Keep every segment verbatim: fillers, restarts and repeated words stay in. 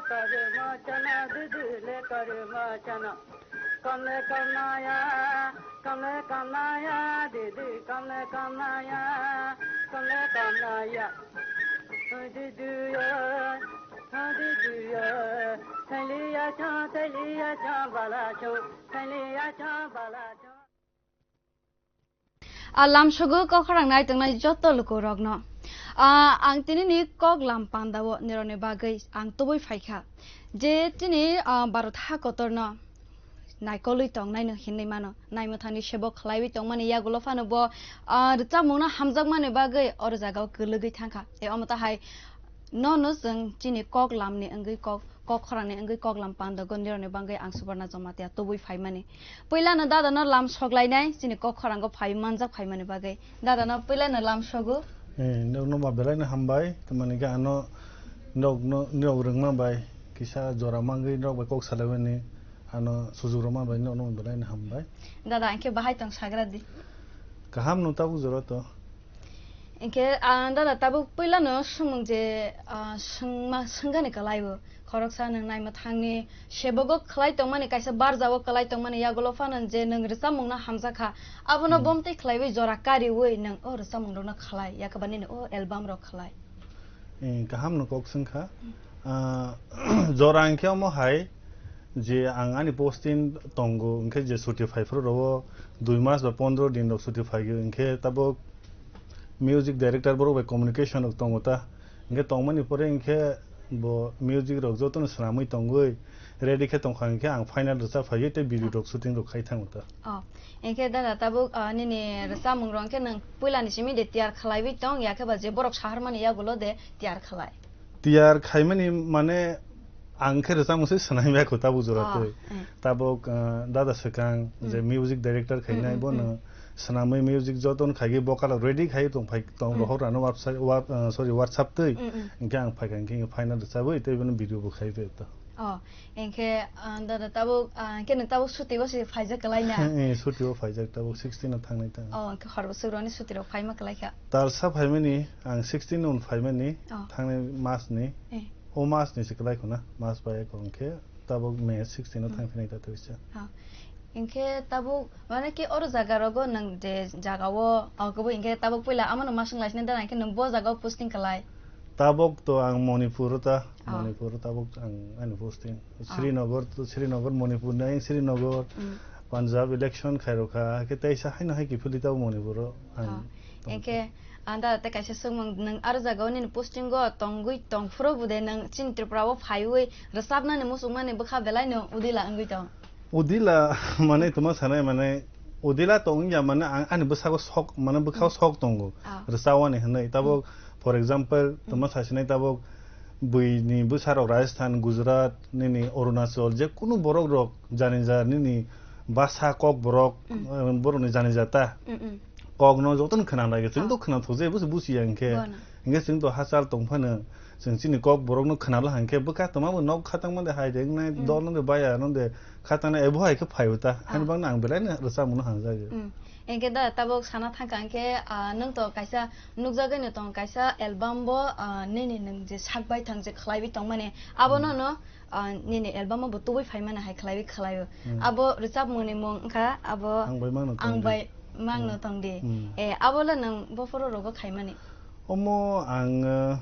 Kare machana didi le kare machana. Kamle kamnaya, kamle kamnaya, didi kamle kamnaya, kamle kamnaya. Didi ya, didi ya, thaliya cha, thaliya cha, bala cha, thaliya cha, bala cha. A lamsogo kok khorang nai tongnai joto lukurokno. A, ang tinini kok lam pandao nirokni bagwi ang tubui phaikha. Je chini, a, Bharat ha kotorno naikolwi tongnaino hinwi mano. Naimwthangni sebo khlaiwi tongmani yagulo phano bo, a, rwchapmungno hamjakmani bagwi oro jagao kwlwgwi thangkha. E omo tahai nono chwng chini kok lamni wngwi kok, kok khorangni wngwi kok lam pandago nirokni bagwi ang Subarna Jamatia tubui phaimani. Puilano dadano lam soklainai, chini kok khorango phai manjak phaimani bagwi. Dadano puilano lam sogo. Eh, nokno ba belaino hambai, tamani khe ano nokno, nok rwngma bai, kisa jora mangwi nok bai kok salaimani, ano sujuk rwma bai nokno belaino hambai. Dada, ang khe bahai tong sagra di. Kaham no tabuk jora to. Hinkhe, ah, dada, tabuk puilano swngmung je, ah, swngma, swngani kwlaibo. Khoroksa nwng naima thangni sebogo khlai tongmani, kaisa barjao khlai tongmani, yagulo phano je nwng rwchapmungno hamjakha, abono Hmm. bomtwi khlaiwi jora kariwi nwng o rwchapmungrokno khlai, yakaba nini o album rok khlai. Eh, kaham no kok swngkha. Ah, jora hinkhe omo hai je ang ani posting tongo, hinkhe je chuti phaiphuru rogo dui mas ba pondro din rok chuti phaigwi, hinkhe tabuk music director borok bai communication rok tongo ta. Hinkhe tongmani pore hinkhe bo music rok jotono swnamwi tongwi ready khe tongkha hinkhe ang final rwchap phaiwi tei video rok shooting rok khai thango ta. Oh, hinkhe dada tabuk, ah, nini rwchapmung rok hinkhe nwng puilani simi de tiyar khlaiwi tong, yakhe ba je borok saharmani yagulo de tiyar khlai? Tiyar khaimani mane ang khe rwchapmung se swnam ya kho tabuk jora Ah, twi. eh. Tabuk, ah, dada swkang je Mm. music director khainai Mm, mm, bono mm. swnamwi music jotono khaigwi vocal rok ready khai tong phai tong Mm. rohor rano website, web, ah, sorry, WhatsApp twi. Mm, mm. Hinkhe ang phaikha hinkhe final rwchabwi tei bono video bo khai phaio to. Oh, hinkhe, ah, dada tabuk, ah, hinkhe nwng tabuk chuti o se phaijak kwlai na? Eh, chuti o phaijak tabuk sixteen o thangnai ta. Oh, hinkhe hor bwswk rokni chuti rok phaima kwlai kha? Talsa phaimani, ang sixteen no phaimani, Oh. thangnai mas ni. Eh. O mas ni se kwlai khuna, mas bai eko hinkhe tabuk May sixteen o Hmm. thang phinai ta twisa. Ha. Hinkhe tabuk, mane ki oro jaga rogo nwng je jaga o, o kebo hinkhe tabuk puila amano masung lai sini dana hinkhe nwng bo jaga o posting kwlai? Tabuk to ang Manipur o ta, Ah. Manipur o tabuk ang ani posting. Ah. Srinagar to, Srinagar, Manipur nai Srinagar, Hmm. Punjab election khairokha, hinkhe teisa haino hai kiphilwi tabuk Manipur o ang Ah. tong. Hinkhe, anda tei kaisa swngmung, nwng aro jaga o nini posting o tongwi tongphuru bude nwng chini Tripura o phaiwi rwchapnani muchungmani bwkha belai no udila wngwi tong? Udila, mane tongma sanai, mane udila tong wngya, mane ang ani bwsako sok, mane bwkhao Hmm. sok tongo, Ah. rwchapwani hinwi. Tabuk, Hmm. for example, Hmm. tongma sasinai tabuk buini bwsarok Rajasthan, Gujarat, nini Arunachal, je kunu borok rok jani jar nini basa kok borok, Hmm. eh, borokni jani jata. Hmm, hmm. Kokno jotono khna lai, chwng to Ah. khna thok je, busi busi ya hinkhe. Bono. Hinkhe chwng to hachal tong phano, chwng chini kok borokno khna la hinkhe bwkha tongma bo nok khatang mande hai de, wngnai Hmm. dol no de baya no de khatang na ebo hai khe phai uta. Ah. Hani bang ang belai no rwchapmung no hamjak. Hmm. Hinkhe da tabuk sana thangkha hinkhe, ah, nwng to kaisa nukjagwi no tong kaisa album bo, ah, nini nwng je sak bai thang je khlaiwi tongmani abono Hmm. no ah, nini album o bo tubui phaimani hai khlaiwi khlaio. Hmm. Abo rwchapmungni mung wngkha, abo Ang bai mangno Ang tongdi. Bai mangno Hmm. tongdi. Hmm. Eh, abo le nwng bophoro rogo khaimani? Omo ang, eh,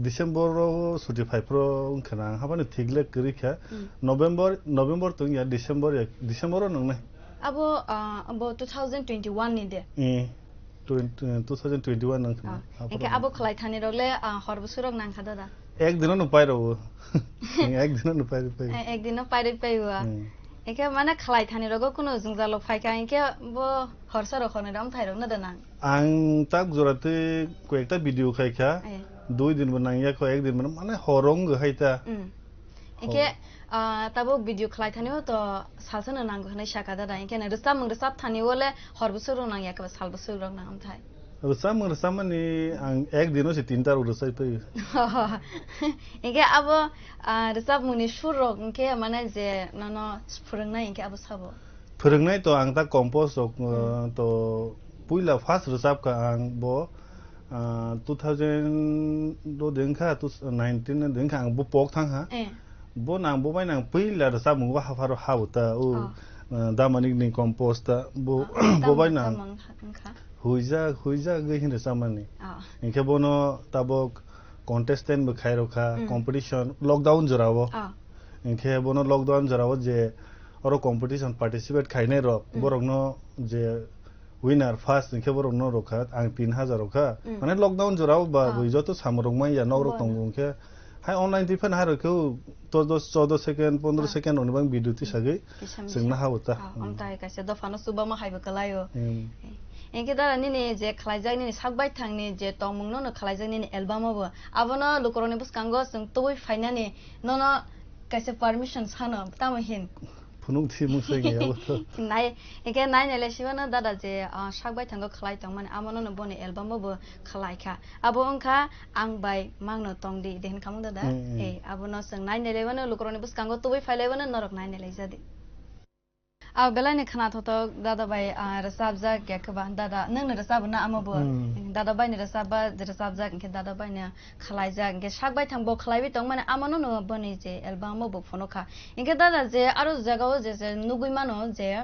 December o chuti phaiphuru wngkha na, ang habani thik le kwrwi kha. Hmm. November, November tong ya, December ya, December o nongnai. Abo, ah, abo two thousand twenty-one ni de? Eh. Twenty, two thousand twenty-one nang khna. Ah, Aphuru hinkhe nang abo khna. Khlai thani rok le, ah, hor bwswk rok nang kha da da? Ek dino no pai rw. Ek dino no pai rw pai. Eh, ek dino pai rw pai wa. Hmm. Hinkhe mane khlai thani rogo kuno jwngjal rok phai kha hinkhe bo horsa rok hwnwi ram thai rok no da nang? Ang tak jora twi koi ekta video khai kha. Eh. Dui din bo nang ya kho, ek din bo mane hor wng hai ta. Hmm. Hinkhe, Oh. ah, tabuk video khlai thani o to salsa no nango hinwi sakha dada. Hinkhe no rwchapmung rwchap thani o le hor bwswk rok nang ya khe ba sal bwswk rok nang amthai? Rwchapmung rwchapmani ang ek dino se tinta rok rwchai pai. Hinkhe abo, ah, rwchapmung ni sur rok hinkhe mane je nono phwrwngnai hinkhe abo sabo? Phwrwngnai to ang ta compose rok, Hmm. uh, to puila first rwchap kha ang bo, uh, two thousand do dengkha, two, nineteen dengkha ang bo pok thang ha. Eh. Bo nang, bo bai nang puila rwchapmung bo hapharo ha uta, o, Oh. uh, Damanik ni compose ta, bo, Oh, bo bai tamo nang. Chamung ha-, wngkha? Huijak, huijak gwi hin rwchapmani. Oh. Hinkhe bono tabok contestant bo khai rokha, Mm. competition, lockdown jorao. Oh. Hinkhe bono lockdown jorao je oro competition participate khainai rok, Mm. borokno je winner first hinkhe borokno rokha, ang tin hajar rokha. Mm. Mane lockdown jorao ba Oh. bui joto samung rok manya nok rok Bono. tongo hinkhe hai online twi phano hai rokhe to dos, choudo second, pondro Ah. second rokni bang video twi sagwi Kisa misa. chwngna ha uta. Ah, Mm. omtai kaisa dophano chubama haibo kwlaio. Mm. Hinkhe dara nini je khlaijak nini sak baithangni je tongmung nono khlaijak nini album obo. Abono lukurokni bwskango chwng tubui phainani nono kaisa permission sano tamo hin. Phunuk thimung se wngya abo to. Nai, hinkhe nai nai le sibano dada je, ah, sak baithango khlai tongmani, amo no boni album bo khlai kha. Abo wngkha Ang Bai Mangno Tongdi, de hinkha mung dada? Mm, mm. Eh, abono chwng nai nai le mano lukurokni bwskango tubui phai le mano norok nai nai le jadi. Ah, belai ni khna thothok dada bai, ah, rwchapjak ya khe ba dada, nwng ni rwchap na amo bo? Mm. Dada bai ni rwchap ba, rwchapjak, hinkhe dada bai ni khlaijak, hinkhe sak baithang bo khlaiwi tongmani, amano no boni je album o bo phunukha. Hinkhe dada je aro jagao je, je nugwi mano je,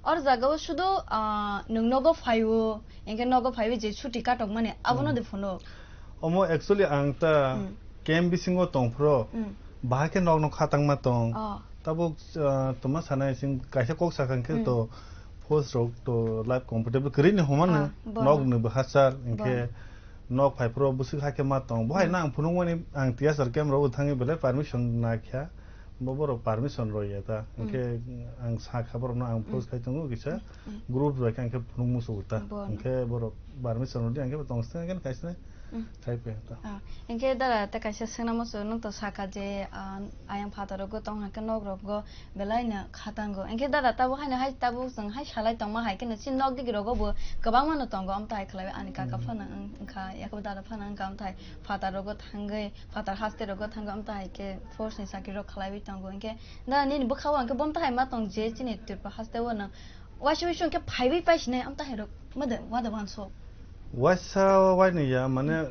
oro jagao sudu, ah, nwng nogo phaio, hinkhe nogo phaiwi je chuti katok mani, abono Hmm. de phunuk. Omo actually ang ta Hmm. camp bisingo tongphro, Hmm. bahai khe nok no khatangma tong. Oh. Tabuk, ah, toma sanai sing kaisa kok sakha hinkhe Hmm. to post rok to life comfortable kwrwi ni homa Ah, no bono. Nok ni bo hachal hinkhe Bono. Nok phai phro bwswk hai khe ma tong. Bo hai Hmm. no ang phunukmani ang T S R camp rogo thangwi belai permission na kha. Bo borok permission rw ya ta. Hmm. Hinkhe ang sa kha borok no ang Hmm. post khai tongo kisa Hmm. group bai khe ang khe phunuk musugo ta. Bono. Hinkhe borok permission rw di ang khe bo tong sing khe kaisa Hmm. khai pe ta. Ah, hinkhe dara ta kaisa swngna musugo nwng to sakha je, ah, ayang phataro go tong hai khe nok rok go belai no khatango. Hinkhe dada tabuk haino hai tabuk chwng hai salai tongma hai kheno chini nok digi rogo bo kwbangma no tongo, amtwi hai khlaiwi ani kaka Hmm. phano wng-, wngkha, yakhe bo dada phano wngkha, amtwi hai phatar rogo thangwi, phatar haste rogo thangwi, amtwi hai khe force ni chakri rok khlaiwi tongo. Hinkhe dada nini bwkha o hinkhe bo amtwi hai ma tong je chini Tripura haste o no waisa waisa hinkhe phaiwi paisinai, amtwi hai rok ma de, wa de wanso. Waisa wainwi ya, mane,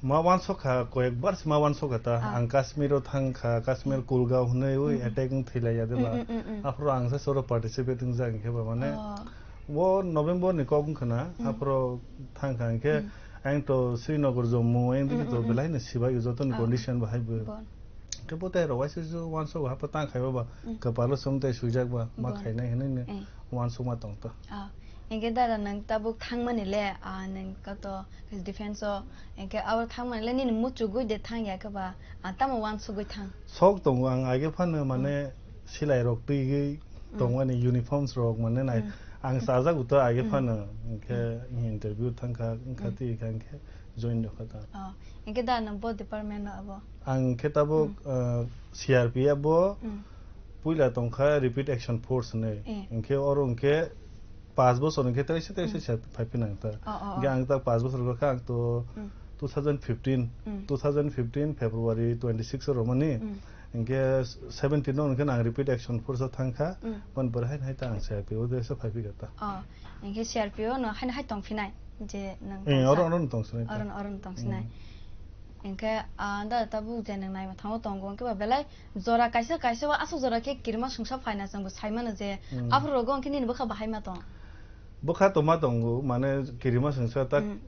ma wansokha, koyekbar se ma wansokha ta. Ah. Ang Kashmir o thangkha, Kashmir Hmm. Kulgaon hwnwi ui Hmm. attack wng thwilaiya de ba. Hmm, hmm, hmm, hmm. Aphuru ang se soro participate wngjak hinkhe ba, mane, Oh. bo November ni kok wngkha na, Hmm. aphuru thangkha hinkhe Hmm. ang to Srinagar, Jammu, ang Hmm, digi to hmm, hmm. belai no sibai joto ni Ah. condition bahai bo. Bon. Khe bo tei rok waisa se wansok ha pha tang khai ba ba, Hmm. kwpalo chwng tei swijak ba, ma Bon. khainai hinwi no Eh. wansokma tong ta. Ah. Hinkhe dada nwng tabuk thangmani le, ah, nwng kato defense o, hinkhe abo thangmani le nini muchugwi de thang ya khe ba, ah, tamo wansugwi thang? Sok tongo, ang age phano mane Hmm. silai rok twigwi Hmm. tongmani uniforms rok mane nai, Hmm. ang chajak uto age Hmm. phano, hinkhe Hmm. interview thangkha, wngkha Hmm. twi kha hinkhe join rwkha ta. Oh, hinkhe da nwng bo department o abo? Ang khe tabuk, Hmm. ah, C R P F bo Hmm. puila tongkha Rapid Action Force hinwi. Eh. Hinkhe oro hinkhe paanch bochor hinkhe teisa teisa Hmm. se phai phinang ta. Oh, oh, Hinkhe oh. ang ta paanch bochor kha ang to Hmm. two thousand fifteen, Hmm. two thousand fifteen February twenty six o romani. Hmm. Hinkhe seventeen o hinkhe ang Rapid Action Force o thangkha. Hmm. Ban bwrwi hai hai ta ang C R P F o de se phai phikha ta. Oh, hinkhe C R P F o no haino hai tong phinai je nwng Eh, tongsa. Oro, oro no tong sinai ta. Oro, oro no tong sinai. Hmm. Hinkhe, ah, da tabuk je nwng naima thango tongo, hinkhe ba belai jora kaisa kaisa o aswk jora khe kirima swngsa phaina chwngbo sai mano je Hmm. aphuru rogo hinkhe nini bwkha bahai ma tong? Bwkha to ma tongo, mane kirima swngsa ta Hmm.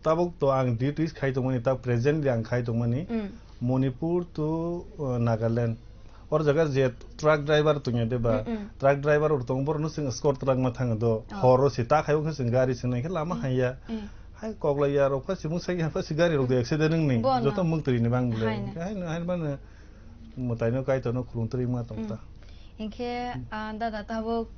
tabuk to ang duties khai tongmani, ta presently ang khai tongmani Hmm. Manipur to, uh, Nagaland. Or jaga je truck driver tongya de ba, Mm, mm. Truck driver rok tong, borok no chwng escort twlangma thango do. Oh. Horo se ta khai o khe chwng gari chwng nai khe lama Mm. haiya. Mm. Hai koklai ya rok pha simung sai ya pha si gari rok de accident wng ni. Bono. Joto mung twi ni bang bole. Hai na. Hai no, hai mano mwtai no Kaitor no khulum twi ma tong ta. Mm. Hinkhe, ah, dada tabuk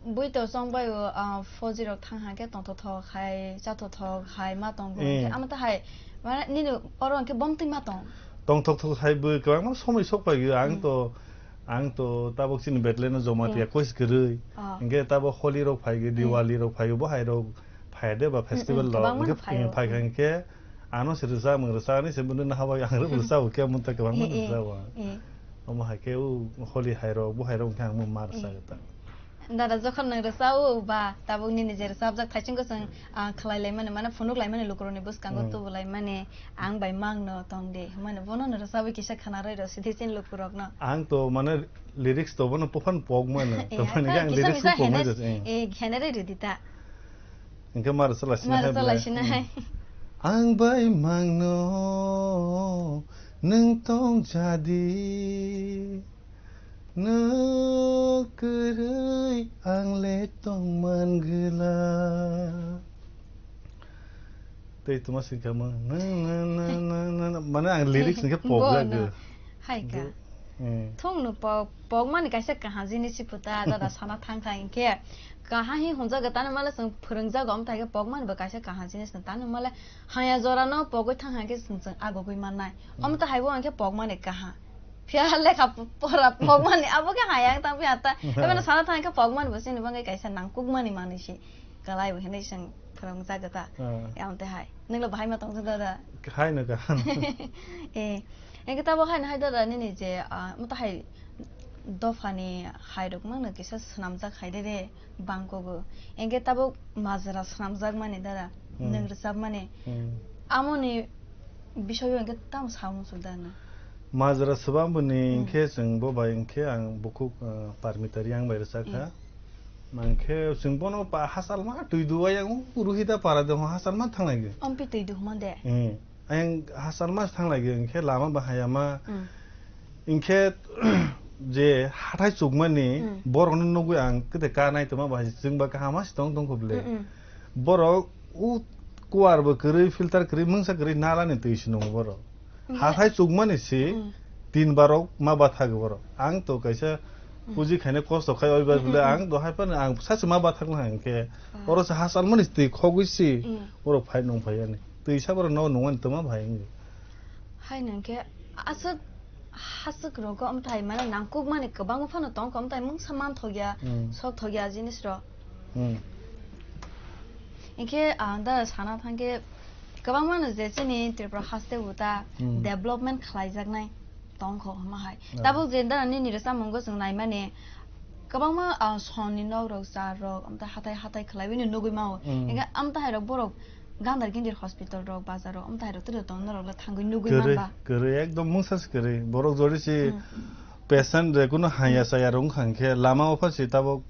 bui to chong bai o, ah, fauji rok thang ha khe tongthothok hai, chathothok hai ma tongo. Eh. Hinkhe amo ta hai, mane nini oro hinkhe bom twi ma tong? Tongthok thok hai bui kwbangma somoi sok pai o. Ang Hmm. to, ang to tabok chini Bethlehem no joma Hmm. tiya kois kwrwi. Ah. Hinkhe tabok Holi rok phai gwi, Hmm. Diwali rok phai gwi, bo hai rok phai de ba Hmm, festival hmm. Rok. Kwbangma hinkhe no phai o. Phai kha Hmm. hinkhe ano se rwsa, mung rwsa ani se bwno na habai ang rw Hmm. rwsa o khe mun ta kwbangma Eh, eh, rwsa o. Eh. Omo hai khe o Holi hai rok, bo hai rok hinkhe ang mun ma rwsa Eh. ta. Dada, jokhon nwng rwchao ba, tabuk nini je rwchapjak thaichingko chwng, ah, khlai laimani, mane phunuk laimani lukurokni bwskango Hmm. tubu laimani, "Ang bai mangno tong de," hwnmani bono nwng rwchawi kisa khna rwi rw sidi chini lukurokno. Ang to mane lyrics to bono buphano pok mano. Eh, to mane ang kisa lyrics misa pok mano, eh. Eh, khenere rwdi ta. Hingke mar sala sina Mar hai sala bwlai. Sina hai. Ang bai mangno nwng tong jadi. Nwng kwrwi ang le tongman gwla. Tei tuma singkha mo, na, na, na, na, na, na. Mane ang lyrics hingke pok Bo ya no. Go. Hai ka. Go. Hmm. Thung no pok, pok mani kaisa kaha jinis si puta, dada sana thang thang hingke. Kaha hi hunja ga tani mala sung phwrwng jago, am thai ke pok mani bo kaisa kaha jinis no tani mala haya jora no pogoi thang hang ke sung sung agogoi mannai. Hmm. Am ta hai bo ang ke pok mani kaha. Phiya lekha p-, pora pokmani, abo khe hayang tang phiya ta. Ebe no sana thang khe pokmani bo chini bagwi kaisa nangkukmani manwi se. Kalai bo hinwi chwng phwrwng jaga ta. Ah. Yam te hai. Nwng lo bahai ma tong da da. Hai no ka. Eh. Engke tabo hai no hai da da nini je, ah, mo ta hai dophani hai rok mang no kisa swnamjak hai de de. Bangkogo. Engke tabuk majra swnamjakmani dada, Hmm. nwng rwchapmani. Hmm. Amoni bisoyo engke tamo sa muchung dana. Majra swbang boni Hmm. engke chwng bo bai engke ang bukhuk, ah, Parmita Reang bai rwchakha. Hmm. Mangkhe chwng bono pa hachal ma twi duwai ang u Ruhita para de hachal ma thanglai ge. Ompi twi duhma de. Hmm. Ayang hachal ma thanglai ge, hingkhe lama bahai ama. Mm. Hingkhe je hathai chukmani Mm. borokno nugwi ang kete ka nai tongma bahai chwngba kaham ma se tong tong kho ble. Mm, mm. Borok u kuar bo kwrwi, filter kwrwi, mungsa kwrwi nalani twi se nungo borok. Hingkhe Hathai chukmani se Mm. tin barok ma bathago borok. Ang to kaisa Mm. puji khaina kosto khai oi ba Mm, bole mm, ang mm. dohai phano ang sachi ma bathakna hingkhe Ah. oro se hachal mani twi khogwi se Mm. borok phai nung phai ani. Twi saboro no nungmani twma bahai wngwi. Hai nang khe aswk haswk rogo amthai mane nangkuk mani kwbangma phano tong kha, amthai mungsa manthok ya, Hmm. sok thok ya jinis rok. Hmm. Hinkhe ang da sana thang khe kwbangma no je chini Tripura haste bo ta Hmm. development khlaijaknai tong kho hwnma hai. Ah. Tabuk je da nini rwchapmung o chwng naimani kwbangma, ah, sonni nok rok, char rok, amtwi hathai hathai khlaiwi no nugwi mao. Hmm. Hinkhe amtwi hai rok borok Gandar gindir hospital rok, bazar rok, amtwi hai rok twi tong norok le thangwi nugwi Kwrwi, manba. Kwrwi, ekdom mungsa se kwrwi. Borok jodi se Hmm. patient je kuno haya Hmm. chaya rok wngkha hinkhe lama o pha se tabok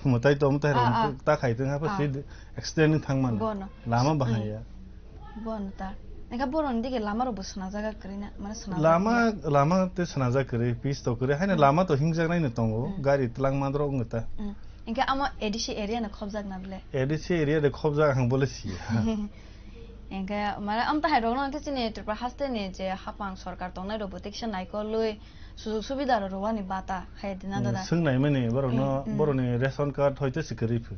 mwtai to mwtai rok Ah, ah. ta khai tong ha pha Ah. se accident wng thang mano. Bono. Lama Hmm. bahai ya. Bono ta. Hinkhe borok ni dige lama rok bo swnajak kwrwi na, mane swnajak Lama, ya. Lama te swnajak kwrwi, pitch to kwrwi. Haino Hmm. lama to hingjak nai no tongo. Hmm. Gari twlang mandrok wng ta. Hmm. Hinkhe amo A D C area no khobjak na bole? A D C area de khobjak ang bole siya. Hinkhe mane amtwi hai rok no hinkhe chini Tripura haste ni je hapang sorkar tongnai rok bo tekisa naikolwi sujug subida rok rwani bata hai dina Hmm, dada. Swng nai mani borok no, Hmm, hmm. borok ni ration card hoite se kwrwi phu.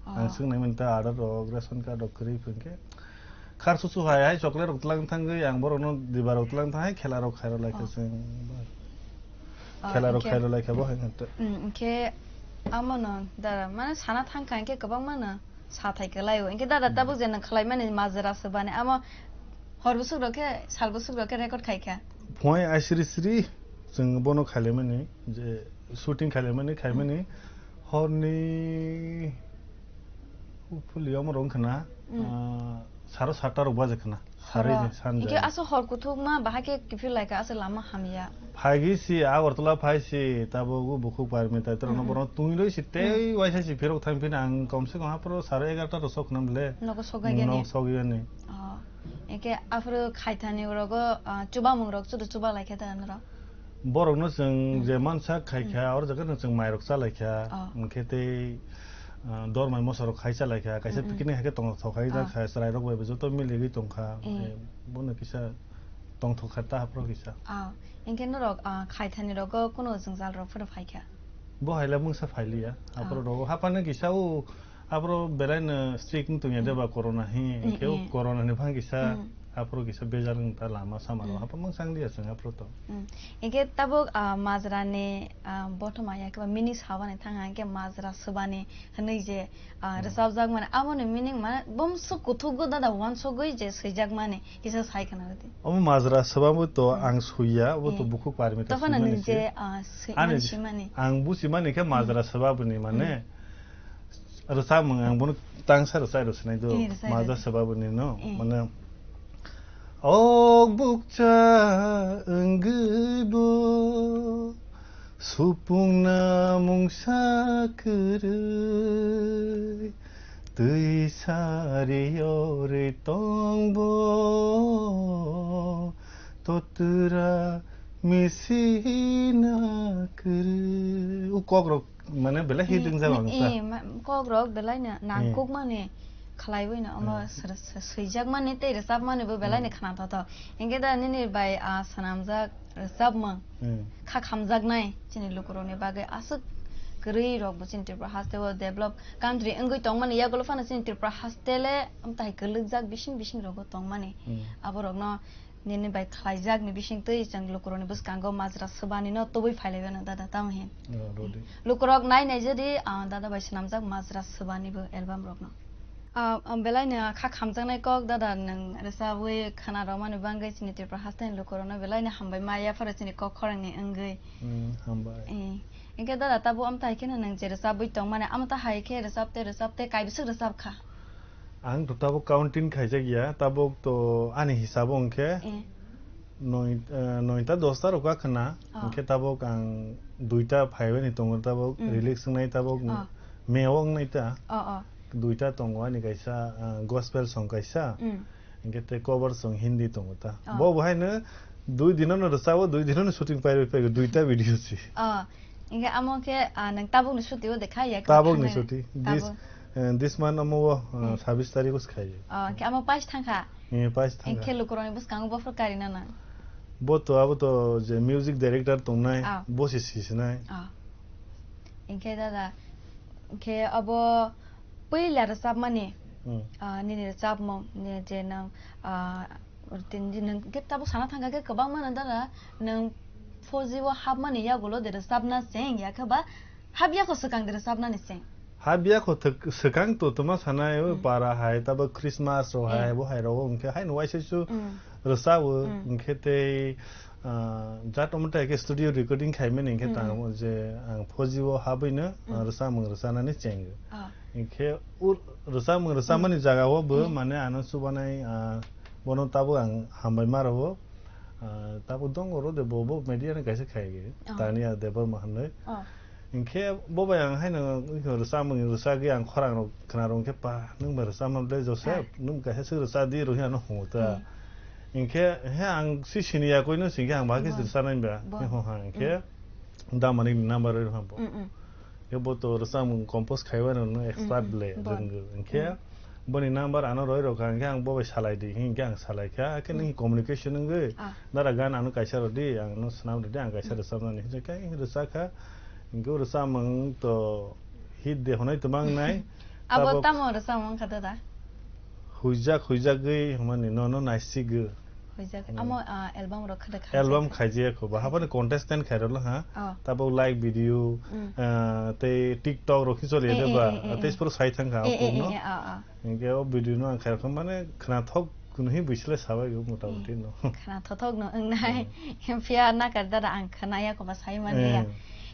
Ang Oh. swng nai mani ta Aadhaar rok, ration card rok kwrwi phu hinkhe. Khar susu hai hai chocolate rok tlang thangwi ang borok no diba rok tlang thang hai khela rok khairo lai khe Oh. chwng. Oh, Khela rok hinkhe khairo lai khe bo hai nang ta. Hmm, hinkhe amo no dada mane sana thang kha hinkhe kwbangma no. Sathai kwlai o. Hinkhe dada tabuk je nwng khlaimani majra swbani amo hor bwswk rok khe, sal bwswk rok khe record khai kha. Phunai aisiri siri chwng bono khailaimani je shooting khailaimani, khaimani horni uphuli omo rok wngkha na, Mm. ah, saro satta rok baja khna. Sarwi Horo. Ni sanja. Hinkhe aswk hor kuthukma bahai khe kiphil lai kha, aswk lama hamya. Phaigwi si Agartala phai si, tabuk o bukhuk Parmita, terokno Mm-mm. borokno tungwi rwi si, tei Mm. waisa si phirok thang phino ang kom se kom aphuru sare egarota rok sok khna bole. Nogo sokgaiya ni? Nok sokgaiya ni. Oh. Hinkhe aphuru khaithani rogo, ah, chubamung rok chudu chuba lai khe ta norok? Borokno chwng Mm. je mansa khai Mm. kha, oro jaga no chwng mairok cha lai kha. Oh. Hinkhe tei, ah, dor mai mosa rok khai cha lai kha. Kaisa Mm-mm. picnic hai khe tong thok khai Ah. kha, chwrai rok bai bo joto miligwi tong kha. Eh. Hinkhe bono kisa tongthok kha ta aphuru kisa. Ah, hinkhe norok, ah, khaithani rogo kuno jwngjal rok phano phai kha? Bo hai le mungsa phai liya. Ah. Aphuru rogo haphano kisa o, Abro belai no strict wng tong ya de ba corona hi, Mm, hingke o mm. corona ni phang kisa, Mm. aphuru kisa bejal wng ta lama sama rok, Mm. haphang mang sang liya chwng aphuru to. Mm. Hingke tabuk, ah, majra ni, ah, bothoma ya khe ba meaning sabani thang hingke majra swbani hwnwi je, ah, Mm. rwchapjak mani, abo ni meaning mane bumswk kuthuk go dada uansugwi je swijak mani kisa sai khna rwdi. Omo majra swba bo to Mm. ang suiya, obo to Eh. bukhuk parmi ta Tokhono swimani nini se. je, ah, swi-, Ani mani s-, swimani. ang buchimani khe Mm. majra swba boni mane Mm. Rwchapmung ang bono tangsa rwchai rw sinai do. Eh, rwchai Maja rw. Swbaboni no. Eh. Mane, "O bukcha wngwi bo supungna mungsa kwrwi, twi sari yorwi tong bo, totura misina kwrwi." U kokrok Mane belai hit wng jak ang sa. Eh, ma-, kok rok belai no nangkuk mani khlaiwi no omo swijak mani tei rwchap mani bo belai no khna thotho. Hingke da nini bai, ah, swnamjak rwchapmung kha khamjaknai chini lukurokni bagwi aswk kwrwi rok bo chini Tripura haste o develop country wngwi tongmani yagulo phano chini Tripura haste le amtai kwlwkjak bising bising rogo tongmani. Aborokno Nini bai khlaijak ni bising twi chwng lukurokni bwskango majra swbani no tubui phailaibano dada tamo hin. Oh, rodi. Lukurok nai nai jodi, ah, dada bai swnamjak majra swbani bo album rokno. Ah, ah, belai no kha khamjaknai kok dada nwng rwchabwi khna romani bangwi chini Tripura hasteni lukurokno belai no hambai ma yapharo chini kok khorang ni wngwi. Hmm, hambai. Eh, hingke dada tabuk amta hai kheno nwng je rwchabwi tongmani amta hai khe rwchapte rwchapte kaibiswk rwchap kha. Ang to tabuk counting khaijak ya, tabuk to ani hisabo hwnkhe Eh. noi, eh, noita dosta rok wngkha na, Oh. hwnkhe tabuk ang duita phaibani tongo tabuk Mm. release wngnai tabuk Oh. May o wngnai ta. Oh, oh. Duita tongo ani kaisa, ah, gospel song kaisa, Mm. hwnkhe tei cover song Hindi tongo ta. Oh. Bo bo haino dui dino no rwchabo, dui dino no shooting paibai paigo, duita video si. Oh. Hingke amo khe, ah, nang tabuk ni suti o de khai ya khe Tabuk ni thangnai. Suti. This, Tabuk. eh, this month amo o, eh, Hmm. sabis tarik o se khai. Oh, hingke amo pais thangkha. Eh, pais thangkha. Hingke lukurokni bwskango bophor kari na nang? Bo to, abo to je music director tongnai, Ah. bo se sisinai. Ah. Hingke dada, hingke abo puila rwchapmani, Hmm. ah, nini rwchapmung, ni je nang, ah, Tini nwng khe tabuk sana thangkha khe kwbangma no dara nwng four G o hapmani yagulo de rwchapna cheng ya khe ba hapya kho swkang de rwchapnani cheng. Hapya kho thwk-, swkang to twma sanai o Mm. para hai tabuk Christmas rok hai Mm. bo hai rogo hwnkhe haino waisa su Mm. rwchao Mm. hwnkhe tei, ah, jat omo tai khe studio recording khaimani hwnkhe Mm. tang je ang four G o habwi no, ah, Mm. rwchapmung rwchapnani cheng. Ah. Hwnkhe o rwchapmung rwchapmani Mm. jaga o bo Mm. mane ano chubanai, ah, Bono tabuk ang hambai ma rwo. Ah, tabuk dong oro de bo, bo media ni kaisa khai ge. Oh. Tania Debbarma hinwi. Oh. Hinkhe bo bai ang haino rwchapmung rwchagwi ang khorang rok khna rw hinkhe, "Pa, nwng bai rwchapma ble Joseph, Ah. nwng kaisa swk rwchap di," rw hinkhe ano hwngo ta. Hmm. Hinkhe he ang si sini ya koi no singkhe ang bahai khe Bo. Rwchapnai ba. Bo. He ho ha hinkhe Hmm. Damani ni number rw ha bo. Hmm, hmm. Khe bo to rwchapmung compose khaiwi no, no expert Mm, mm. ble Bon. Rwngwi. Hinkhe Mm. boni number ano roi rokha, hinkhe ang bo bai salai di, hinkhe ang salai kha, khe Mm. nini communication wngwi, Ah. "Dara gan ano kaisa rw di, ang no swnam rw di, ang kaisa Mm. rwchapnani," hinkhe khe rwchak kha, hinkhe o rwchapmung to hit de hwnwi twma wngnai. Abo Tabok tamo rwchapmung kha da? Huijak, huijagwi hwnmani, no, no naisigwi. Huijak. Hmm. Amo, ah, album rok khada khai Album jaka. Khai jaya kho ba. Khai Habani jaka. Contestant khai rolo ha. Oh. Tabuk like video, Hmm. ah, tei TikTok rok hi choli Eh, da eh, ba. Eh, eh, Tei eh. Sipro sai thang kha Eh, eh, apung no. Eh, eh, ah, ah. Hinkhe o video no ang khai rokha mane khna thok kuno hi buisle sabai go mota muti no. Eh, khna thothok no wngnai. Hmm. Phiya nakar dara ang khna ya kho ba sai mani ya. Eh.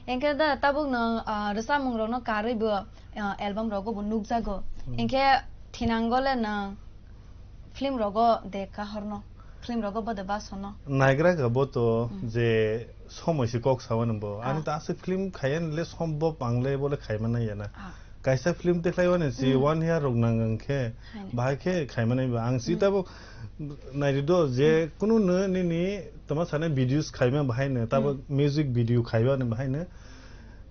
Hinkhe da tabuk no, ah, rwchapmung rok no karwi bo, ah, album rogo bo nukjago. Hmm. Hinkhe thinango le no Film rogo de kahorno, film rogo bo de basono. Naigra kha bo to Mm. je somoi se kok sawi nang bo. Ah. Ani ta aswk film khaiya ni le sombhob ang le bo le khaima nai ya na. Ah. Kaisa film te khlai mani si Mm. one year rok nang ang khe Hai. bahai khe khaima nai ba. Ang si Mm. tabo nai ri do je Mm. kunu no nini tama sane videos khaima bahai no tabo Mm. music video khaiba ni bahai no.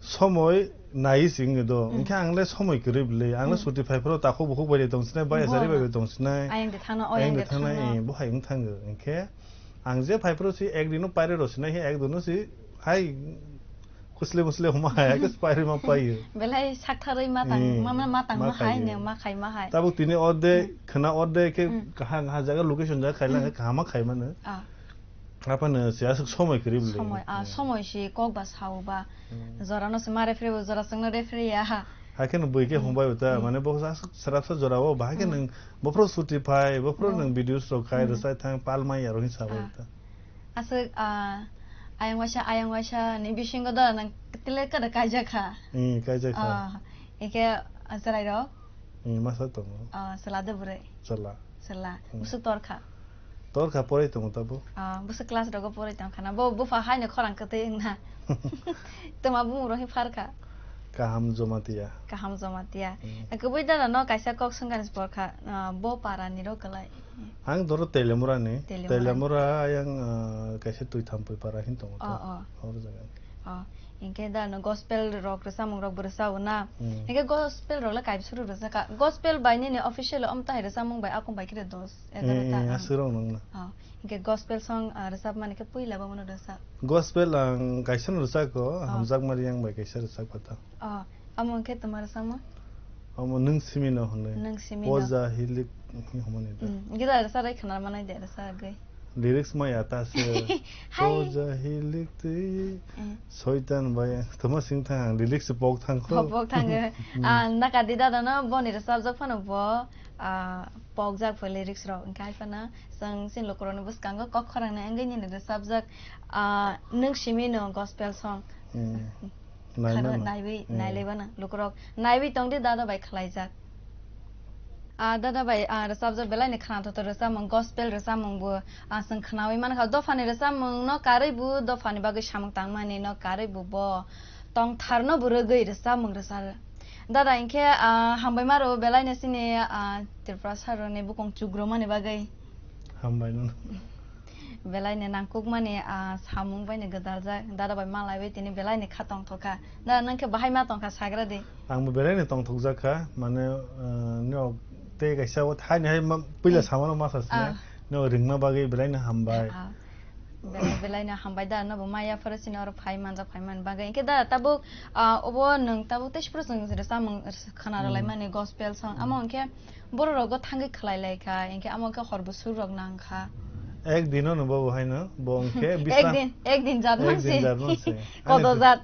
Somoi nai sing do. Mm. Hinkhe ang le somoi kwrwi bwle. Ang le Mm. suti phai phuru takhuk bukhuk bai tong sinai, bai Bo. Asari bai tong sinai. Ayang de thangna, Ayang oyang de de thangna, thangna. Eh, bo hai wng thango. Hinkhe ang je phai phuru si ek dino paire rw sinai, he ek dino si hai Musle musle huma hai, ke spy ma payo. Belai saktharwi ma tang, Hmm, ma, ma, ma tang ma ma hai khayo. Ne, ma khai ma hai. Tabuk tini orde, Hmm. Khna orde ke Hmm. Kaha, kaha jaga location jaga khai lang, Hmm. Kahama khai mano. Ah. Apa no se asuk somoi kwrwi bwle. Somoi, ah, Hmm. Somoi si kok ba sao ba. Hmm. Jora no se ma referee bo, jora song no referee ya. Hakhe no bui ke Hmm. Hum bai uta, Hmm. Mane bo asuk sarap sa jora o, ba hakhe Hmm. Nang bo pro suti phai, bo pro Hmm. Nang videos rok khai, Hmm. Rwsai thang, pal mai ya ro hin sa bai Ah. Uta. Aswk, ah, ayang waisa, ayang waisa ni bisingo da nang tile kada kaijak kha. Hmm, kaijak kha. Ah, eke, ah, chwrai rok? Hmm, masa tongo. Ah, chwla de bwrwi? Chwla. Chwla. Hmm. Bwswk tor kha? Tor kha, poroi tongo tabuk. Ah, bwswk class rogo poroi tong khana? Bo bupha haino khorang kwtwi wngna. Twma bumung rok hin phar kha? Kaham Jamatia. Kaham Jamatia. Hmm. Kwbui dada no kaisa kok swngani por kha, ah, bo para ni rok kwlai. Ang doro Telemura ni. Telemura ni. Telemura ayang, ah, kaisa twi thampui para hin tongo to. Oh, oh. Hor jaga. Oh, hinkhe da no gospel rok rwchapmung rok bo rwchao na. Hmm. Hinkhe gospel rok le kaibsuru rwchaka. Gospel bai nini official om tahai rwchapmung bai akung bai khe dos, egaroh ta. Eh, eh, aswk rok nang na. Oh, hinkhe gospel song, ah, rwchapmani khe puila bo mano rwchap. Gospel ang kaisa no rwchako, Oh. Hamjakma Riyang bai kaisa rwchak phatha. Oh, amo hinkhe twma rwchapmung? Amo Nwng Simi no hwnwi. Nwng Simi no. Poja hilik hwnwi hwnmani da. Hmm, gita rwchak rai khna manai de rwchagwi. Lyrics maya ta se. Hai. Poja hilik twi Eh. Soitan bai toma sing thang ang lyrics pok thang kho. Pok, pok thango. Hmm. Ah, naka di dada no boni rwchapjak phano bo, ah, pokjak pho lyrics rok. Hinkhe hai phano chwng chini lukurokni bwskango kok khorang ni wngwi nini rwchapjak, ah, Nwng Simi no gospel song. Hmm. Khana Naimano. Naiwi, Hmm. Nailaibana lukurok. Naiwi tongdi dada bai khwlaijak. Ah, dada bai, ah, rwchapjak belai ni khwnathokthok rwchapmung, gospel rwchapmung bo, ah, chwng khwnawi mankha. Dophani rwchapmung no karwi bo, dophani bagwi samung tangmani no karwi bo, bo tongthar no bo rwgwi rwchapmung rwcharo. Dada hinkhe, ah, hambai maro belai ni chini, ah, Tripura saro ni bukung chugrumani bagwi. Hambai no. Belai ni nangkukmani, ah, samung bai ni gwdaljak, dada bai malai bai tini belai ni kha tongthok kha. Da, nwng khe bahai ma tong kha, sagra di. Ang bo belai ni tongthokjak kha, mane, ah, no tei kaisa o thani hai ma, puila Hmm. samano ma sa sina, Ah. No ringma bagwi belai ni hambai. Ah, ah. Belai, belai ni hambai da, no bo maya phoro sini oro phai manjak, phai man bagwi. Hinkhe da, tabuk, ah, obo nwng tabuk tei sipro chwng rwchapmung khwna Hmm. rwlaimani gospel song. Amo Hmm. hinkhe Borok rogo thangwi khwlai lai kha, hinkhe amo khe hor bwswk rok nang kha. Ek din no bo bo haino, bo hinkhe Ek Bisram-, din, ek din jat ek din mansi. Jat mansi. Kodo Ani jat.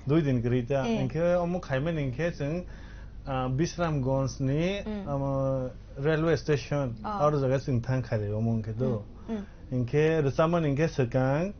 Dui din kwrwi ta. Eh. Hinkhe omo khaimani hinkhe chwng, ah, Bisramganj ni, Mm. Amo railway station, Oh. Aro jaga chwng thang khairi omo hinkhe do. Mm, mm. Hinkhe rwchapmani hinkhe swkang,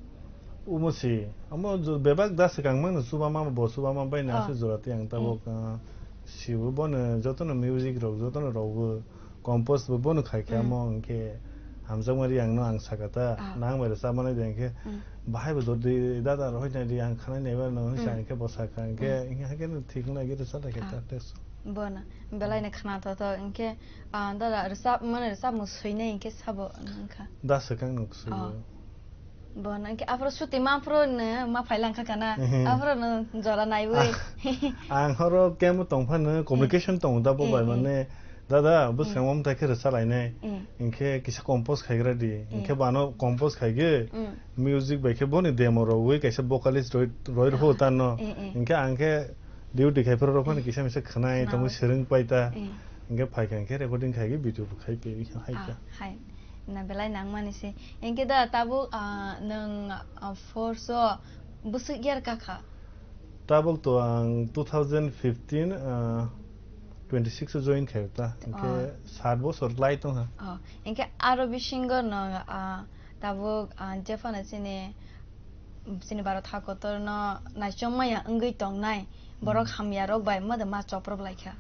Omo si, omo jo-, bebak da swkang mano chubama, bo chubama bai na Ah. Aswk jora tei ang tabuk, Hmm. Ah, sibo bono jotono music rok, jotono rokbo compose bo bono khai khe Hmm. Amo hinkhe hamjakmani ang no ang saka ta, Ah. Nang bai rwchapmani de hinkhe Hmm. Bahai bo dodi dada rohoi nai di ang khanai nai ba no Hmm. Sa hinkhe bo saka hinkhe Hmm. Hinkhe haikhe no thik wngna giri sa da khe Ah. Ta teso. Bono belai ni khna to to hinkhe, ah, dada rwchapmani rwchapmung swinai hinkhe sabo wngkha. Da swkang no swi. Ah. Bo nang khe aphuru suti ma aphuru no ma phai lang kha kana? Mhm. Aphuru no jora naiwi. Ah, ang horo kemo tong phano communication tongo da bo Eh, bai eh. Mane, "Dada, bwskango Eh. Amtha khe rwcha lainai. Eh. Hinkhe kisa compose khaigra di." Eh. Hinkhe bano compose khaigwi, Mm. Music bai khe boni demo rogwi kaisa vocalist roi, roi rokho Ah. Tano. Eh, eh. Hinkhe ang khe duty khai phuru rok phano kisa misa khwnai, khwnai. Tamo swrwng pai ta. Eh. Hinkhe phai kha hinkhe recording khaigwi video bo khai pe hai Ah, kha. Hai. Na belai nangmani se. Hinkhe da tabuk, ah, nwng, ah, force o bwswk year kakha? Tabuk to ang two thousand fifteen, ah, twenty six o join khaio ta. Hinkhe Ah. Sat bosor lai tongkha. Oh, hinkhe aro bisingo nwng, ah, tabuk, ah, jephano chini, chini Bharat hakotor no naichom maya wngwi tongnai borok Hmm. Hamya rok bai mada ma choprok lai kha.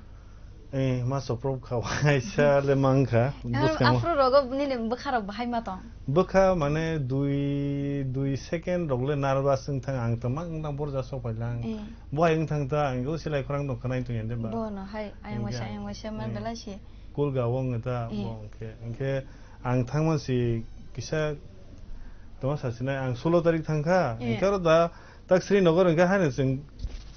Eh, ma soprok kha, waisa le mang kha, Aphuru, bwskango. Aphuru rogo nini bwkha rok bahai ma tong? Bwkha mane dui, dui second rok le nervous wng thang, ang to mang nang borja sok pai lang. Eh. Bo hai wng thang ta, ang go silai khorang dong khanai tong yande ba. Bo no hai, ayang Hinkhe waisa, ayang waisa man eh, belai si. Kulga wng ta, Eh. Bo hinkhe, hinkhe ang thang man si kisa toma sa sinai, ang solo tarik thang kha, Eh. Hinkhe aro da Tak Srinagar hwnkhe haino chwng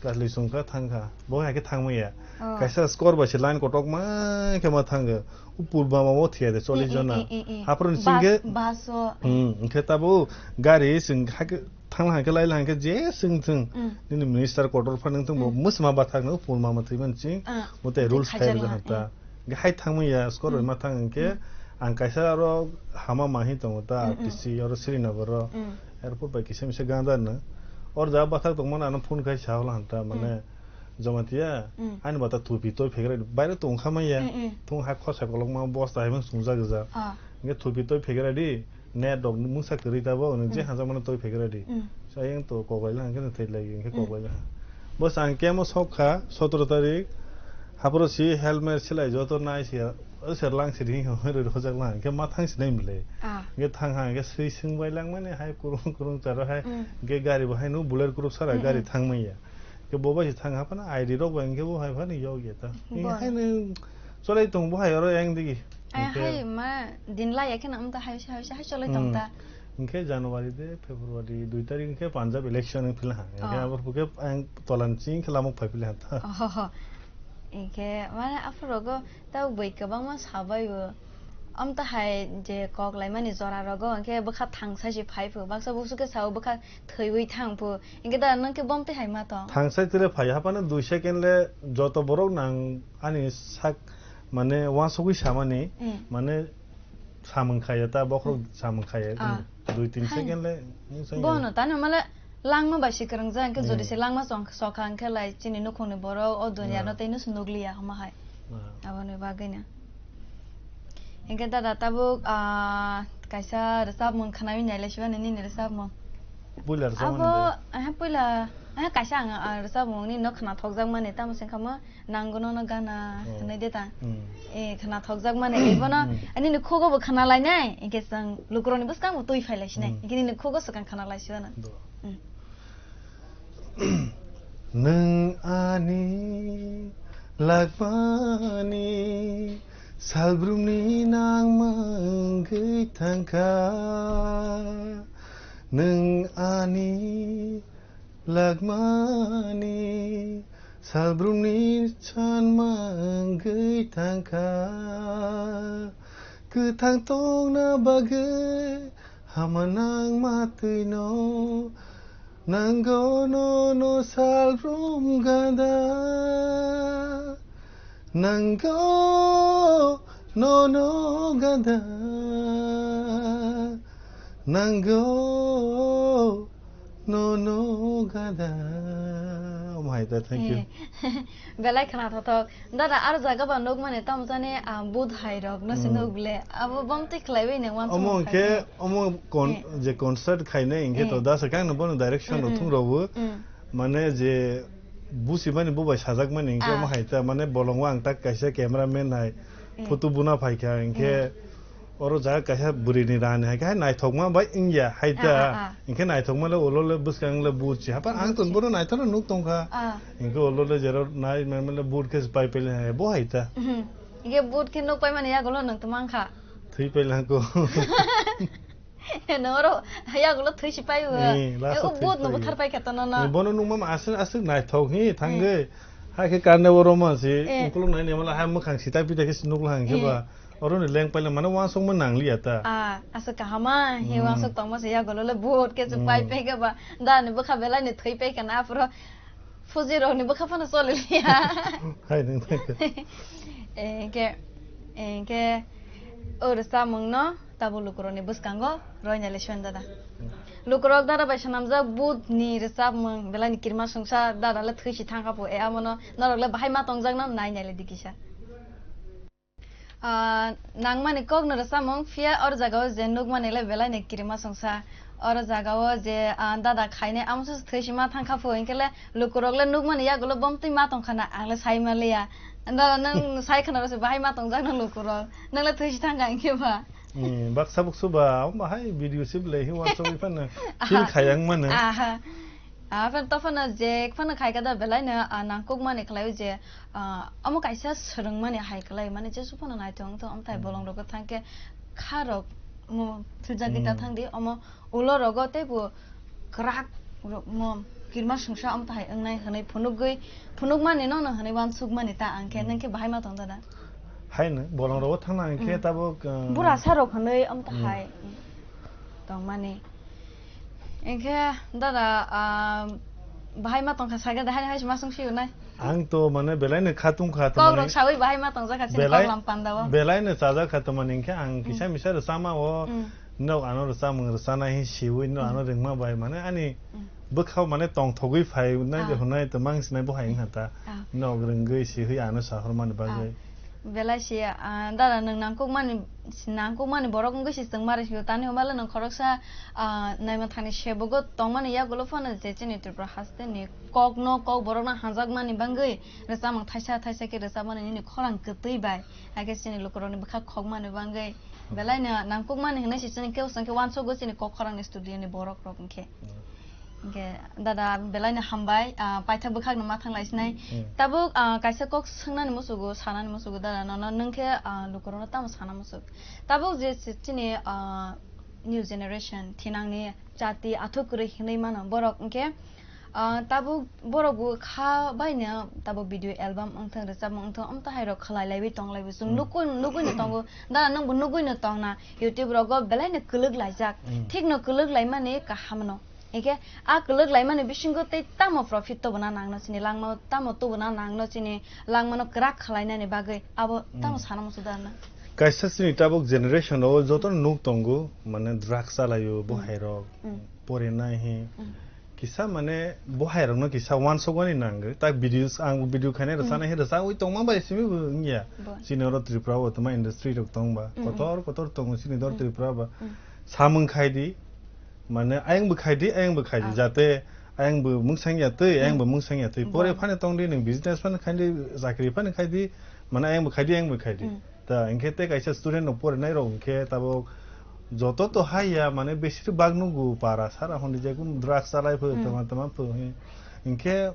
kasli chwngkha thangkha. Bo hai khe thangmaya. Oh. Kaisa score bai se line kotok ma khe ma thango. O purba ma o thiya de chollish jona. Eh, eh, eh, eh. Haphuru ni Bus, singkhe bus o. Hmm, hwnkhe tabuk gari chwng hai khe Thang hangke lai hangke je sing thung. Mm. Nini minister kotor pha nung thung bo Mm. musma bathak no purma ma thwi man ching. Ah, Bo te rules khai khajak rwjak la, hanta. eh. Hingke hai thang manya skor Mm. ma thang hingke Mm. ang kaisa aro hama mahi tongo ta Mm, mm. R T C aro Srinagar ro. Mm. Airport bai kisa misa ganda no. Or ja bathak tong mano ano phone khai sa holo hanta mane Mm. Jamatia, Mm. ani bata thupi toi phegra di. Baire tong kha manya. Mm, mm. Thung ha khosa kolok ma bosta hai mang sung jak jak. Ah. Hingke thupi toi phegra di. Net rok mungsa kwrwi tabo, hwnwi je Mm. hamjakmano twi phegra di. Mm. So, ayang to kok laila hwnkhe no thwi lai, hwnkhe kok Mm. laila. Bo chang kemo sok kha, sotoro tarik, haphoro si helmet silai joto nai si, o ser lang siri hwnwi rwi rojak lang, hwnkhe ma thang sinai mile. Ah. Hwnkhe thang ha, hwnkhe swi swng bai lang mani hai kurung kurung charo hai, Mm. hwnkhe gari bo hai no Bullet group sara Mm, gari mm. thang manya. Hwnkhe bo bai si thang ha phano I D rok bai hwnkhe bo hai phano yok ya ta. Hwnkhe Bon. hai no cholai tong bo hai oro yang digi. Ai, Hwnkhe hai ma din laiya kheno amta hai hai hai cholai tong Hmm. ta. Hwnkhe January de February dui tarik hwnkhe Punjab election wng phila ha. Hwnkhe Oh. abo hwnkhe ang tolan ching khe lamuk phai phila ha ta. Oh. Hwnkhe mane aphuru go ta bui kwbangma sabai bo. Amta hai je kok laimani jora rogo hwnkhe bwkha thangsa si phai phu. Baksa buksu khe sao bwkha thwiwi thang phu. Hwnkhe da nwng khe bomtwi hai ma tong. Thangsa tile phai haphano dui second le joto borok nang ani sak mane uansugui samani, Mm. mane samung khaiya ta, bokhorok Mm. samung khaiya, Ah. dui tin Hai. second le, mung sai Bono tani male langma bai si kwrwng jang khe, Mm. jodi se langma chong, sokha hwnkhe lai chini nukhungni borok o dunya Ah. no tei no se nukliya homa hai. Ah. Aboni bagwi no. Hwnkhe dada tabuk, ah, kaisa rwchapmung khnawi nailai siba nini rwchapmung. Puila rwchapmung Abo, de. Aha, puila, aha, kaisa ang, ah, rwchapmung nini no khna thokjak mani, tamo se wngkha mo, Nango nono gana Oh. hwnwi de ta. Hmm. Eh, khna thokjak mani, ebono Hmm. nini khugo bo khna lainai, hinkhe chwng lukurokni bwskango twi phai lai sinai. Hmm. Hinkhe nini khugo swkang khna lai sibana. Do. Hmm. Nwng ani lagmani salbrumni nangma wngwi thangkha. Nwng ani Lagmani salbrumni chanma wngwi thangkha. Kwthang tongna bagwi hama nangma twino nango nono salbrum gada. Nango nono gada. Nango nono gada. Omo hai ta, thank you. Eh. Belai khna thothok. Dada, aro jaga ba nukmani tamo jani, ah, but hai rok no se Hmm. nuk le. Abo bom twi khlaiwi ne wan Omo song hwnkhe, khai. Omo kon-, Eh. je concert khainai hwnkhe to Eh. da sakang no bono direction Hmm, rok hmm. thung rw. Hmm. Mane je busi mani bo bai sajak mani hwnkhe Ah. omo hai ta, mane bolongo ang tak kaisa camera man hai Hmm. photo buna phaikha hwnkhe Hmm. Oro jaga kaisa bwrwini rani hai khe hai naithokma bai wngya hai ta. Ah, ah, ah. Hinkhe naithokma le ulo le bwskang le but si. Hapa ang But ton si. Bono naithokno nuk tongkha. Ah. Hinkhe ulo le jero nai mane le but khe pai pele hai bo hai ta. Mhm. Hinkhe but khe nuk pai mani yagulo nwng tong mankha. Thwi pele hangko. Noro yagulo thwi si pai bo. Eh, last o thwi but no pai. Buthar pai kha to nono. Eh, bono nukma aswk aswk naithok hi thangwi. Eh. Hai khe karne oro man si Eh. ukuluk nai ni mala hai mwkhang sita pita khe si nukla hang khe Eh. ba. Oro ni leng paila mane uansukma nangliya ta. Ah, asa kahama, he Hmm. uansuk tongma se yagulo le but khe se Hmm. pai pai khe ba. Da ni bwkha belai ni thwi pai khe na aphuru fuji rok ni bwkha phano choli liya. Hai nang thang khe. Eh, khe, eh, khe, o rwchapmung no tabo lukurok ni bwskango roina le swen dada. Lukurok dada bai swnamjak but ni rwchapmung belai ni kirima sungsa dada le thwi si thang kha pho. E amo no norok le bahai ma tongjak no nai nai le di kisa. Ah, nangmani kokno rwchapmung, phiya oro jagao je nukmani le belai ni kirima sungsa. Oro jagao je, ah, dada khainai amoswk thwi si ma thang kha pho, hinkhe le lukurok le nukmani yagulo bomtwi ma tong kha na, ang le sai ma liya. Dada, nwng sai khna rw se bahai ma tongjak no lukurok. Nwng le thwi si thang kha hinkhe ba. Hmm, baksa buksu ba, omo bahai video si belai hi uansugwi phano feel khayang mano. Aha. Ah, phano to phano je phano khai khe da belai no, ah, nangkuk mani khlai o je, ah, omo kaisa swrwng mani hai khlai mani jesu phano naithok wng thok, omo thai Hmm. bolong rok thang khe kha rok mo thujagwi ta Hmm. thang di, omo ulo rogo tei bo kwrak rok mo kirima sungsa omo thai wng nai hwnwi phunugwi, phunuk mani no no hwnwi uansuk mani ta ang khe, Hmm. nwng khe bahai ma tong da da? Hai no, bolong rogo thang na ang khe Hmm. tabuk, ah, Bura sa rok hwnwi omo Hmm. thai tong mani. Engkhe dada, ah, bahai ma tongkha, saga da, hai hai ma sung siyo nai. Ang to mane belai no khatung kha to Kok mane rok sawi bahai ma tongjak kha chini belai, kok lam panda o. Belai no chajak kha to mane engkhe ang kisa misa rwchama o. Mm. Nok ano rwcham rwchana hi siwi no ano rwngma bai mane ani bwkhao mane tongthogwi phai nai de hunai to mang sinai bo hai wngkha ta. Ah. Nok rwngwi siwi ano sahormani bagwi. Ah. Belai se, ah, dada nwng nangkukmani, nangkukmani borok wngwi se chwng mari sio. Tani hwnba le nwng khoroksa, ah, naima thani sebogo tongmani yagulo phano je chini Tripura hasteni kokno, kok borokno hanjakmani bagwi rwchapmung thaisa thaisa khe rwchapmani nini khorang kwtwi bai, hakhe chini lukurokni bwkha khokmani bagwi belaino nangkukmani hwnwi se chini kebo chwng khe uansugo chini kok khorangni studio ni borok rok hwnkhe. Hwnkhe dada belai no hambai, ah, paithak bwkhak no ma thang lai sinai. Hmm. Tabuk, ah, kaisa kok swngnani musugo, sanani musugo dada nono, nwng khe, ah, lukurokno tamo sana musuk. Tabuk je si-, chini, ah, new generation, thinangni jati athuk kwrwi hinwi mano borok, hwnkhe, ah, tabuk borok bo kha bai no tabuk video album wngthang, rwchapmung wngthang, amtahai rok khlai laiwi tong laibo chwng nugwi, nugwi no tongo. Dada nwng bo nugwi no tong na, YouTube rogo belai no kwlwk laijak. Hmm. Thik no kwlwk laimani kaham no. Hingke a kwlwk laimani bisingo tei tamo profit tubuna nangno chini langmano, tamo tubuna nangno chini langmano kwrak khwlainani bagwi abo tamo sana muchung da na? Kaisa chini tabuk generation o joto nuk tongo, mane drugs chalaio, bohairok, porinai hi. Kisa mane bohairokno kisa uansukmani nango. Tak videos, ang video khainai rwchana hi rwchawi tongma bai simi bo wngya. Bo. Chini oro Tripura o tongma industry rok tongba. Kotor kotor tongo chini dor Tripura ba. Samung khai di, Mane, ayang bo khai di, ayang bo khai di, jate ayang bo mungsang ya twi, ayang bo mungsang ya twi. Pore phano tong di, nwng business phano khai di, chakri phano khai di, mane, ayang bo khai di, ayang bo khai di. Ta, hinkhe tei kaisa student rok porinai rok hinkhe tabuk joto to hai ya, mane, besir bak nugo para sara hwnwi je kunu drugs chalai pho, tama tama pho, hinkhe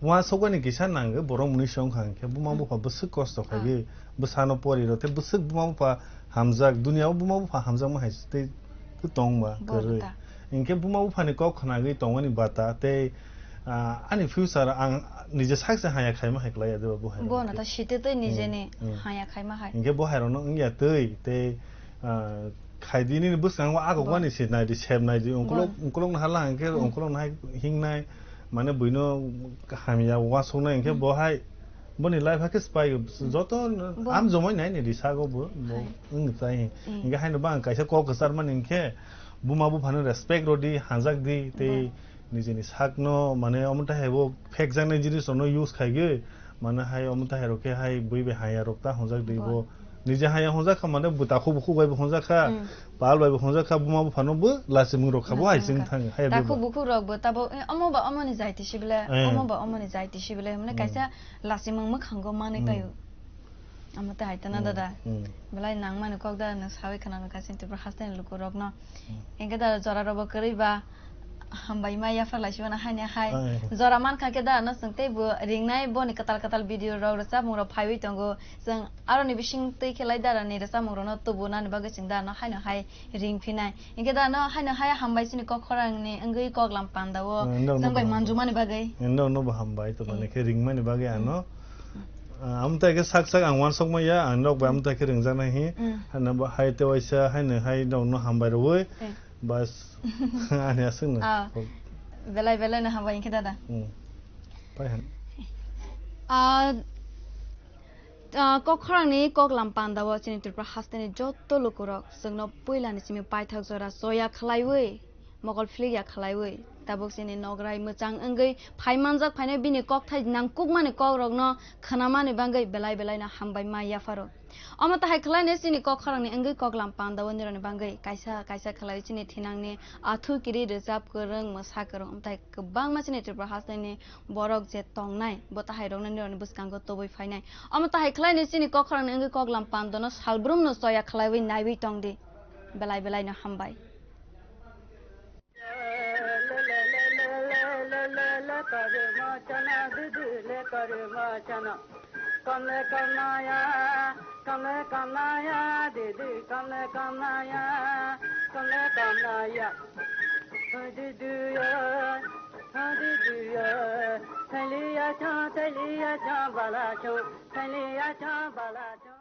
uansukmani kisa nango, borok mwnwi se wngkha hinkhe buma bupha bwswk kosto khaigwi bwsano pori rw tei bwswk buma bupha hamjak, duniya o buma bupha hamjakma hai tei tong ba kwrwi. Hinkhe buma buphani kok khnagwi tongmani bata tei, ah, ani future ang nije sak se haya khaima hai kwlai ya de bo hai. Bono ta site tei nijeni haya khaima hai. Hinkhe bo hai rokno wngya twi tei, ah, khaidi nini bwskango agogmani se naidi, sep naidi, ungkulok, ungkulok no hala hinkhe ungkulok no hai hingnai, mane buino hamya uansuknai hinkhe bo hai boni life hakhe spy joto am jomoi nai ni risago bo, bo wng chai. Hinkhe haino bang kaisa kok kwchar mani hinkhe buma buphano respect rodi, hanjak di tei nijeni sakno mane omo tahai bo phekjaknai jinis rokno use khaigwi mane hai omo tahai rok khe hai bui bai haya rok ta honjak di bo. Nije haya honjak kha mane bo takhuk bukhuk bai bo honjak kha, pal bai bo honjak kha, buma buphano bo lachimung rok kha bo hai sing thang hai. Takhuk bukhuk rok bo tabo, eh, omo ba omo ni jai tisi bele, omo ba omo ni jai tisi bele, mane kaisa lachimung mwkhango manwi paio. Amo tei hai tana dada. Belai nangmani kok dada nwng sawi khwnano kaisa Tripura hasteni lukurokno. Hinkhe dada jora rokbo kwrwi ba hambai ma yaphar lai sibana haino hai. Jora mankha khe dada no chwng teibo ringnai boni kwtal kwtal video rok rwchapmung rok phaiwi tongo. Chwng aroni bising twi khe lai dada ni rwchapmung rokno tubunani bagwi chwng dada no haino hai ring phinai. Hinkhe da no haino hai hambai chini kok khorang ni wngwi kok lam panda o. Eh, nok chwng bai no manjumani bagwi. Eh, nok no bo hambai to mane khe ringmani bagwi ano. Ah, amtai khe sak sak ang uansuk maya, ang nok bai amtai khe ringjak nai hi. Hano bo hai te waisa haino hai nok no hambai rwui. Bas. Ani aswk no. Ah. Belai belai no hambai hinkhe dada. Pai han. Ah, Ah, kok khorangni kok lam panda o chini Tripura hasteni joto lukurok chwngno puilani simi paithak jora choya khwlaiwi, mokol philikya khwlaiwi, tabuk chini nograi mwchang wngwi phai manjak phainai bini kokthai nangkukmani kokrokno khwnamani bagwi belai belaino hambai ma yapharo. Omo tahai khwlaino chini kok khorangni wngwi kok lam panda o nirokni bagwi kaisa kaisa khwlaiwi chini thinangni athu kiri rwchap kwrwng mwsa kwrwng, omo tahai kwbangma chini Tripura hasteni borok je tongnai, bo tahairokno nirokni bwskango tubui phainai. Omo tahai khwlaino chini kok khorangni wngwi kok lam pandono salbrumno choya khwlaiwi naiwi tongdi. Belai belaino hambai. Kamle kamnaya, kamle kamnaya, didi, kamle kamnaya, kamle kamnaya. Didi ya, didi ya, thaliya cha, thaliya cha, bala cha, thaliya cha, bala cha.